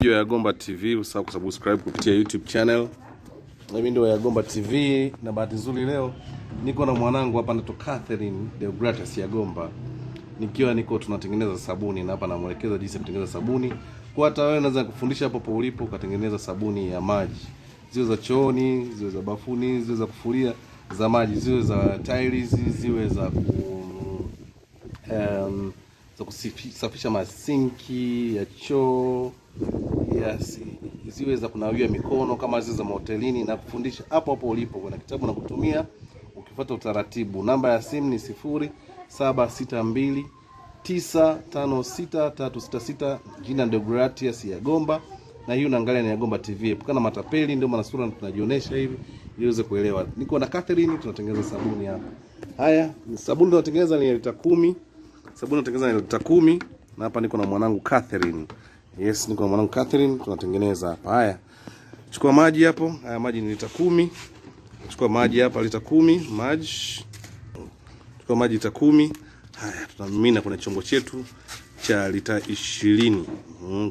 Ya Yagomba TV, usahau kusubscribe kupitia YouTube channel. Mimi ndio Yagomba TV na bahati nzuri leo niko na mwanangu hapa anaitwa Catherine Deogratias Yagomba. Nikiwa niko tunatengeneza sabuni na hapa namuelekeza jinsi ya kutengeneza sabuni. Kwa hata wewe unaweza kufundisha hapo hapo ulipo ukatengeneza sabuni ya maji. Ziwe za chooni, ziwe za bafuni, ziwe za kufulia, za maji, ziwe za tiles, ziwe za ku za kusafisha masinki ya choo, yes, ziwe za kunawia mikono kama zile za mahotelini, na kufundisha hapo hapo ulipo. Kuna kitabu na kutumia ukifuata utaratibu. Namba ya simu ni 0762956366, jina Deogratias Yagomba, na hii unaangalia ni Yagomba TV. Epuka na matapeli, ndio maana sura tunajionyesha hivi ili uweze kuelewa. Niko na Catherine, tunatengeneza sabuni hapa. Haya, sabuni tunatengeneza ni lita 10. Sabuni tunatengeneza ni lita 10 na hapa niko na mwanangu Catherine. Yes, niko na mwanangu Catherine tunatengeneza hapa. Haya. Chukua maji hapo. Haya, maji ni lita 10. Chukua maji hapa lita 10, maji. Chukua maji lita 10. Haya, tunamimina kwenye chombo chetu cha lita 20.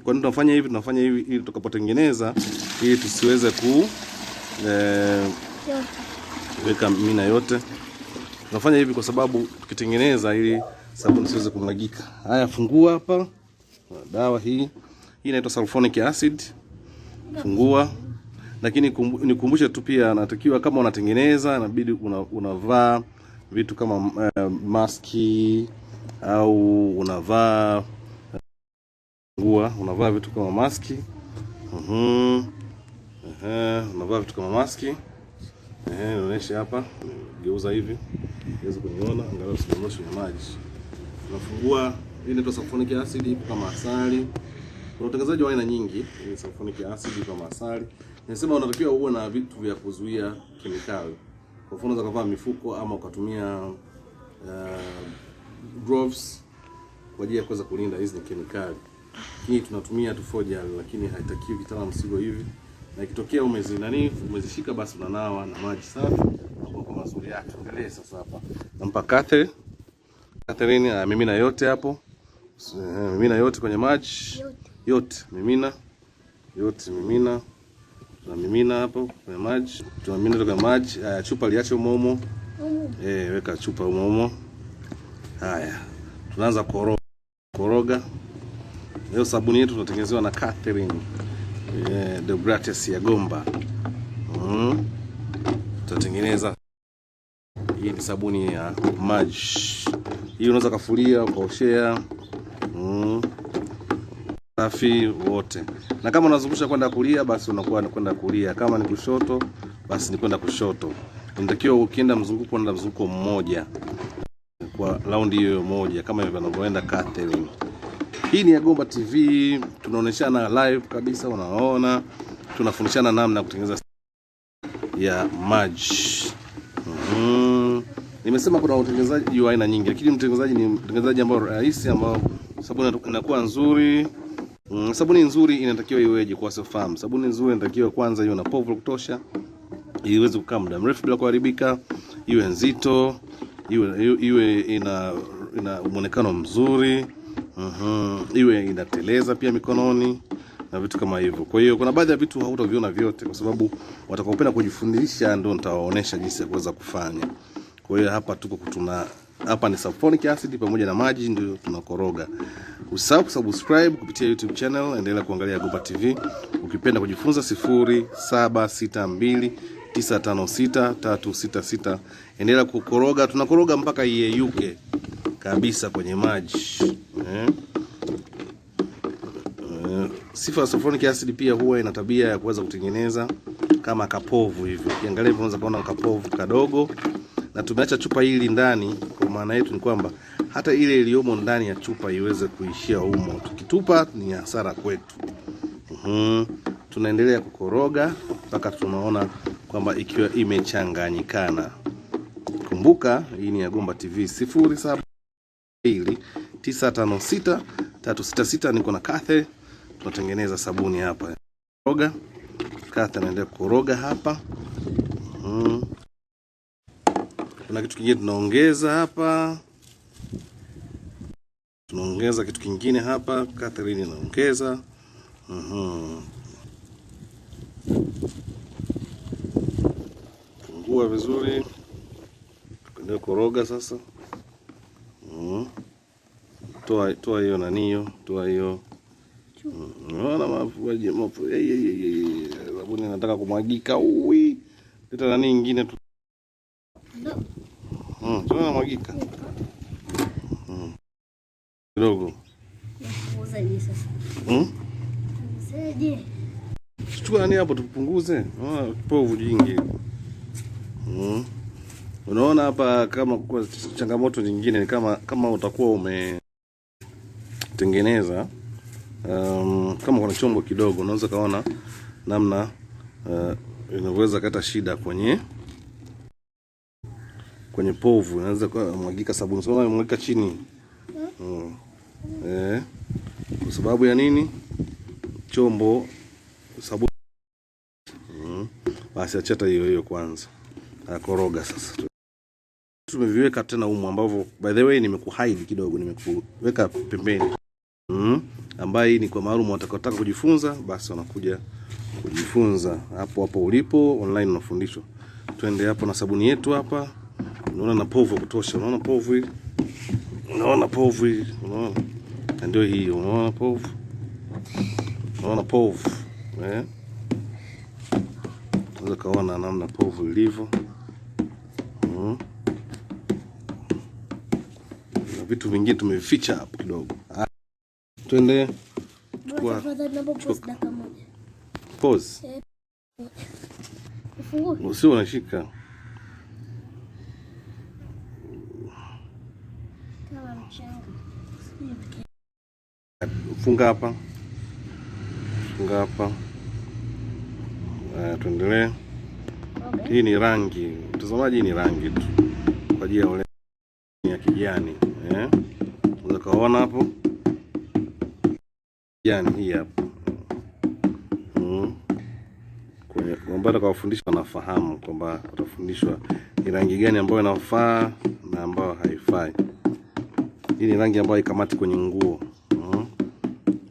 Kwa nini tunafanya hivi? Tunafanya hivi ili tutakapotengeneza ili tusiweze ku weka mina yote. Tunafanya hivi kwa sababu tukitengeneza ili sabuni isiweze kumwagika. Haya, fungua hapa. Dawa hii inaitwa sulfonic acid. Fungua. Lakini nikumbushe tu pia, natakiwa kama unatengeneza inabidi unavaa vitu kama maski au unavaa nguo, unavaa vitu kama maski. Unavaa vitu kama maski. Nionyeshe hapa. Geuza hivi. Geuza kuniona, angalau usidondoshe kwenye maji. Unafungua, hii inaitwa sulfonic acid, ipo kama asali. Kuna utengenezaji wa aina nyingi, hii sulfonic acid kama asali. Nasema unatakiwa uwe na vitu vya kuzuia kemikali. Kwa mfano unaweza kuvaa mifuko ama ukatumia gloves kwa ajili ya kuweza kulinda hizi ni kemikali. Hii tunatumia tu forgery, lakini haitakiwi kitaalamu sivyo hivi. Na ikitokea umezishika basi unanawa na maji safi na kwa mazuri yake. Tuendelee sasa hapa. Nampa Catherine. Catherine mimina yote hapo. Mimina yote kwenye maji. Yote mimina. Yote mimina. Tunamimina hapo kwenye maji. Tunamimina kwenye maji. Haya, chupa liache humo humo. Weka chupa humo humo. Haya. Tunaanza koroga. Leo sabuni yetu tunatengenezewa na Catherine Deogratias Yagomba. Tutatengeneza. Hii ni sabuni ya maji. Hii unaweza kufulia, ukaoshea. Safi wote. Na kama unazungusha kwenda kulia basi unakuwa ni kwenda kulia. Kama ni kushoto basi ni kwenda kushoto. Unatakiwa ukienda mzunguko unaenda mzunguko mmoja kwa raundi hiyo moja kama hivyo anavyoenda Catherine. Hii ni Yagomba TV, tunaoneshana live kabisa, unaona. Tunafundishana namna ya kutengeneza ya maji. Nimesema kuna utengenezaji wa aina nyingi, lakini mtengenezaji ni mtengenezaji ambao rahisi, ambao sabuni inakuwa nzuri. Sabuni nzuri inatakiwa iweje kwa wasiofahamu? Sabuni nzuri inatakiwa kwanza iwe na povu la kutosha, iweze kukaa muda mrefu bila kuharibika, iwe nzito, iwe ina muonekano mzuri. Iwe inateleza pia mikononi na vitu kama hivyo. Kwa hiyo kuna baadhi ya vitu hautaviona vyote kwa sababu watakaopenda kujifundisha ndio nitawaonesha jinsi ya kuweza kufanya. Kwa hiyo hapa tuko kutuna, hapa ni sulfonic acid pamoja na maji ndio tunakoroga. Usisahau kusubscribe kupitia YouTube channel, endelea kuangalia Yagomba TV. Ukipenda kujifunza 0762956366. Endelea kukoroga, tunakoroga mpaka iyeyuke kabisa kwenye maji. Sifa ya sulfonic acid pia huwa ina tabia ya kuweza kutengeneza kama kapovu hivi. Ukiangalia hivi unaweza kuona kapovu kadogo. Na tumeacha chupa hili ndani kwa maana yetu ni kwamba hata ile iliyomo ndani ya chupa iweze kuishia humo. Tukitupa ni hasara kwetu. Tunaendelea kukoroga mpaka tunaona kwamba ikiwa imechanganyikana. Kumbuka hii ni Yagomba TV 072956 366. Niko na Kathe, tunatengeneza sabuni hapa. Koroga. Kathe anaendelea kukoroga hapa. Kuna kitu kingine tunaongeza hapa. Tunaongeza kitu kingine hapa. Catherine anaongeza. Fungua vizuri. Ndio koroga sasa. Toa hiyo nani hiyo, toa hiyo. Unaona mafu. Sabuni inataka kumwagika. Ui. Leta nani nyingine tu. Tunaona mwagika. Kidogo. Sasa. Chukua nani hapo tupunguze. Unaona povu jingi. Unaona hapa kama kwa changamoto nyingine ni kama utakuwa umetengeneza kama kuna chombo kidogo unaweza kaona namna inaweza kata shida kwenye povu, inaweza kumwagika sabuni. Sio unamwagika chini. Kwa sababu ya nini? Chombo sabuni. Basi acha hiyo hiyo kwanza. Akoroga sasa. Tumeviweka tena humu ambavyo by the way nimekuhide kidogo, nimekuweka pembeni. Ambaye hii ni kwa maalum watakaotaka kujifunza basi wanakuja kujifunza hapo hapo ulipo online unafundishwa. Twende hapo na sabuni yetu hapa. Unaona na povu kutosha. Unaona povu hii? Unaona povu hii? Unaona? Ndio hii, unaona povu? Unaona povu? Unaweza kaona namna povu ilivyo. Na vitu vingine tumevificha hapo kidogo. Twende. Chukua pause. Usio unashika. Kama mchanga. Funga hapa. Funga hapa. Tuendelee. Hii ni rangi. Mtazamaji, hii ni rangi tu kwa ajili ya ule ya kijani. Unaweza kaona hapo. Kijani hii hapo. Kwenye ambao atakawafundisha wanafahamu kwamba watafundishwa ni rangi gani ambayo inafaa na ambayo haifai. Hii ni rangi ambayo haikamati kwenye nguo.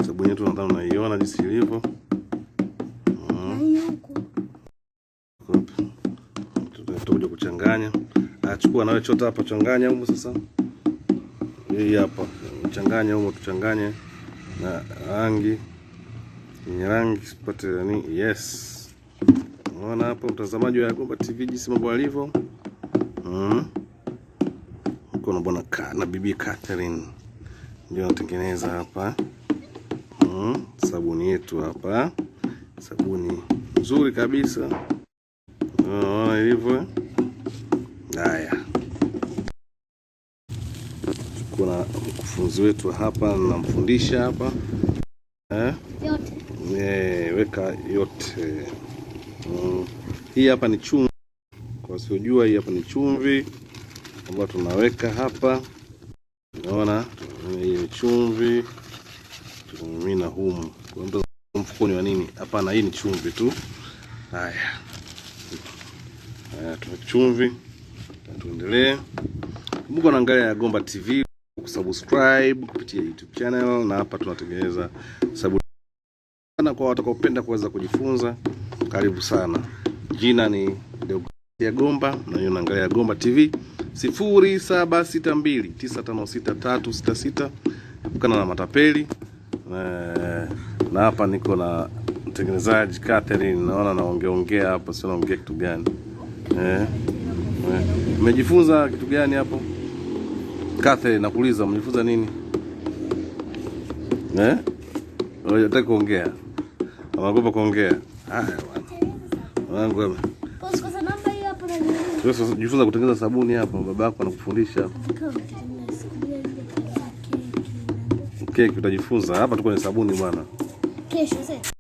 Sabuni yetu nadhani unaiona jinsi ilivyo. Tutakuja kuchanganya. Achukua nawe chota hapa, changanya huko sasa. Hii hapa changanya huko, tuchanganye na rangi. Ni rangi sipate nani? Yes. Unaona hapo mtazamaji wa Yagomba TV jinsi mambo yalivyo. Huko na bwana na bibi Catherine ndio anatengeneza hapa. Sabuni yetu hapa. Sabuni nzuri kabisa. Unaona ilivyo? Haya. Kuna mkufunzi wetu hapa, namfundisha hapa. Yote. Weka yote. Hii hapa ni chumvi. Kwa wasiojua, hii hapa ni chumvi ambayo tunaweka hapa. Unaona? Hii ni chumvi. Tunamimina humu. Kwa mtu mfukoni wa nini? Hapana, hii ni chumvi tu. Haya. Haya, tuna chumvi. Tuendelee. Kumbuka unaangalia Yagomba TV, kusubscribe kupitia YouTube channel, na hapa tunatengeneza sabuni. Na kwa watakaopenda kuweza kujifunza, karibu sana. Jina ni Yagomba na hiyo unaangalia Yagomba TV. 0762956366. Epukana na matapeli. Na hapa niko na mtengenezaji Catherine, naona naongeongea hapa, sio naongea kitu gani? Umejifunza kitu gani hapo? Catherine, nakuuliza umejifunza nini? Unataka kuongea? Unaogopa kuongea? Haya bwana. Wangu wewe. Pause namba hiyo hapo na nini? Sasa jifunza kutengeneza sabuni hapo, babako anakufundisha. Keki utajifunza. Hapa tuko kwenye sabuni bwana. Kesho sasa.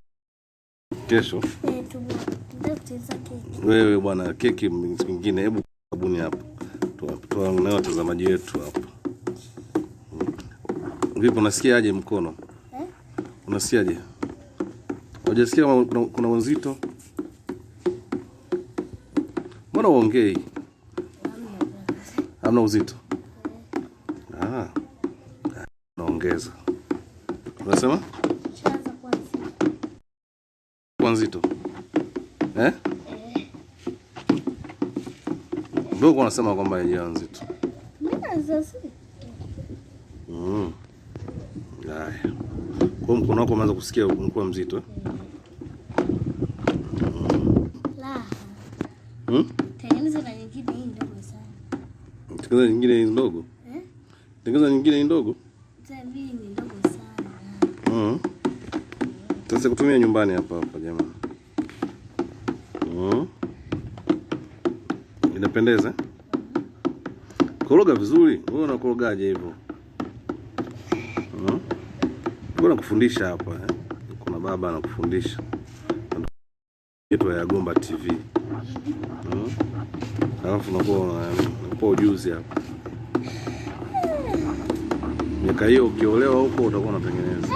Kesho. Tutengeneza keki. Wewe bwana, keki nyingine, hebu sabuni hapo. Tuwaone watazamaji wetu hapo. Vipi, unasikiaje mkono? Unasikiaje? Unajisikia kama kuna uzito? Mbona uongei? Hamna uzito? Naongeza. Unasema? Chaza kwanza. Ishakuwa nzito. Eh? Ndio kwa nasema kwamba haijawa nzito. Mimi sasa. Haya. Kwa mkono wako umeanza kusikia umekuwa mzito eh? La. Tengeneza na nyingine hii ndogo sana. Tengeneza nyingine hii ndogo? Eh? Tengeneza nyingine hii ndogo? Sasa hii ni ndogo sana. Sasa kutumia nyumbani hapa hapa jamani. Inapendeza? Koroga vizuri. Wewe unakorogaje hivyo? Kuna kufundisha hapa eh? Kuna baba anakufundisha. Yetu ya Gomba TV. Alafu unakuwa ujuzi hapa. Miaka hiyo ukiolewa huko utakuwa unatengeneza.